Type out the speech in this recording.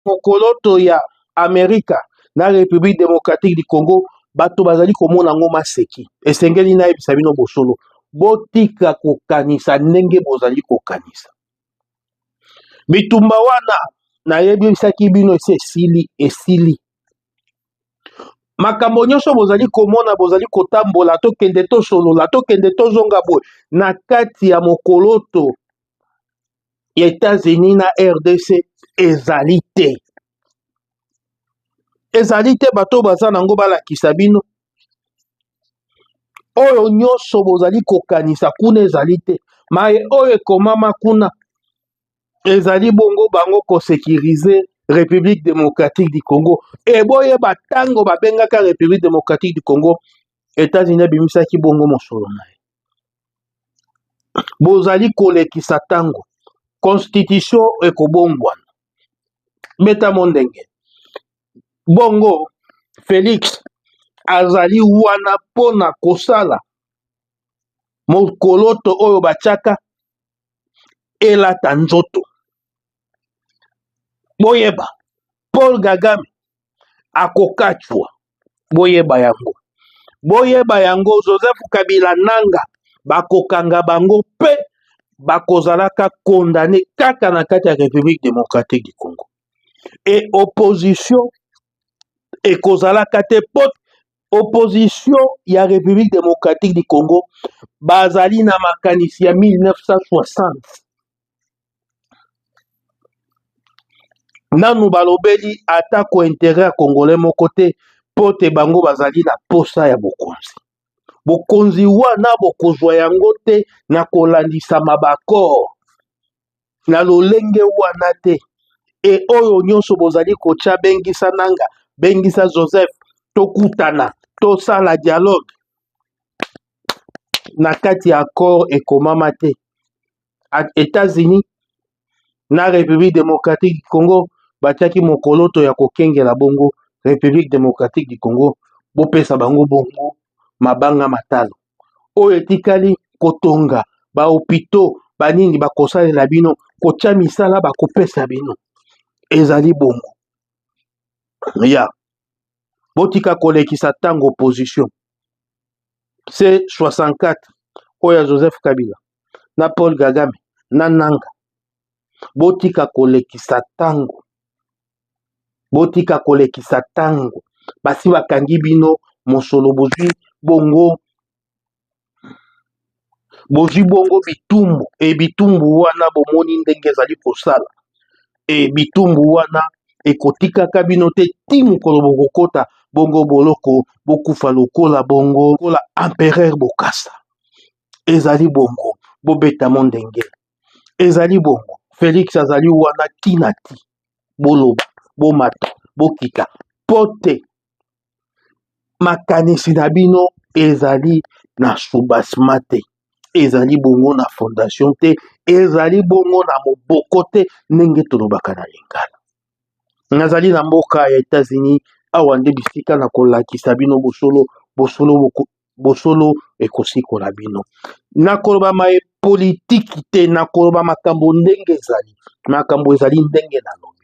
Mokoloto ya Amerika na Republique Democratique du Congo, bato bazali komona yango maseki. Esengeli nayebisa bino bosolo, botika kokanisa ndenge bozali kokanisa. Bitumba wana nayebisaki bino esi esili, esili. Makambo nyonso bozali komona, bozali kotambola, tokende tosolola, tokende tozonga boye na kati ya mokoloto ya Etats-Unis na RDC ezali te, ezali te. Bato baza nango balakisa bino oyo nyonso bozali kokanisa kuna ezali te. Maye oyo ekomama kuna ezali bongo bango kosekirize République démocratique du Congo. Eboyeba ntango babengaka République démocratique du Congo, États-Unis abimisaki bongo mosolo na ye. Bozali kolekisa ntango, constitution ekobongwana. Beta mo ndenge bongo Felix azali wana mpona kosala mokoloto oyo batiaka elata nzoto. Boyeba Paul Kagame akokatwa, boyeba yango, boyeba yango. Joseph Kabila Nanga bakokanga bango mpe bakozalaka condamné kaka na kati ya République démocratique du Congo. E opposition ekozalaka te, po opposition ya République démocratique du Congo bazali na makanisi ya 1960. Nanu balobeli ata ko intérêt ya congolais moko te, po te bango bazali na posa ya bokonzi. Bokonzi wana bokozwa yango te na kolandisama baaccord na lolenge wana te. E oyo nyonso bozali kotya, bengisa Nanga, bengisa Joseph, tokutana, tosala dialogue na kati ya accord ekomama te. États-Unis na République démocratique du Congo batiaki mokoloto ya kokengela bongo République démocratique du Congo, bopesa bango bongo mabanga matalo oyo etikali kotonga ba hôpitaux banini bakosalela bino, kotia misala bakopesa bino. Ezali bongo ya botika kolekisa ntango. Opposition C64 oyo ya Joseph Kabila na Paul Kagame na Nanga, botika kolekisa ntango, botika kolekisa ntango. Basi bakangi bino mosolo, bozwi bongo, bozwi bongo bitumbu. E bitumbu wana bomoni ndenge ezali kosala. E bitumbu wana ekotikaka bino te ti mokolo bokokota bongo boloko, bokufa lokola bongo lokola empereur Bokassa. Ezali bongo, bobeta mo ndenge ezali bongo. Félix azali wana tina ti boloba, bomata, bokita, po te makanisi na bino ezali na soubassement te, ezali bongo na fondation te, ezali bongo na moboko te, ndenge tolobaka na lingala. Nazali na mboka ya États-Unis awa nde bisika na kolakisa bino bosolo, bosolo, bosolo ekosikola bino. Nakoloba maye politiki te, nakoloba makambo ndenge ezali, makambo ezali ndenge nalobi.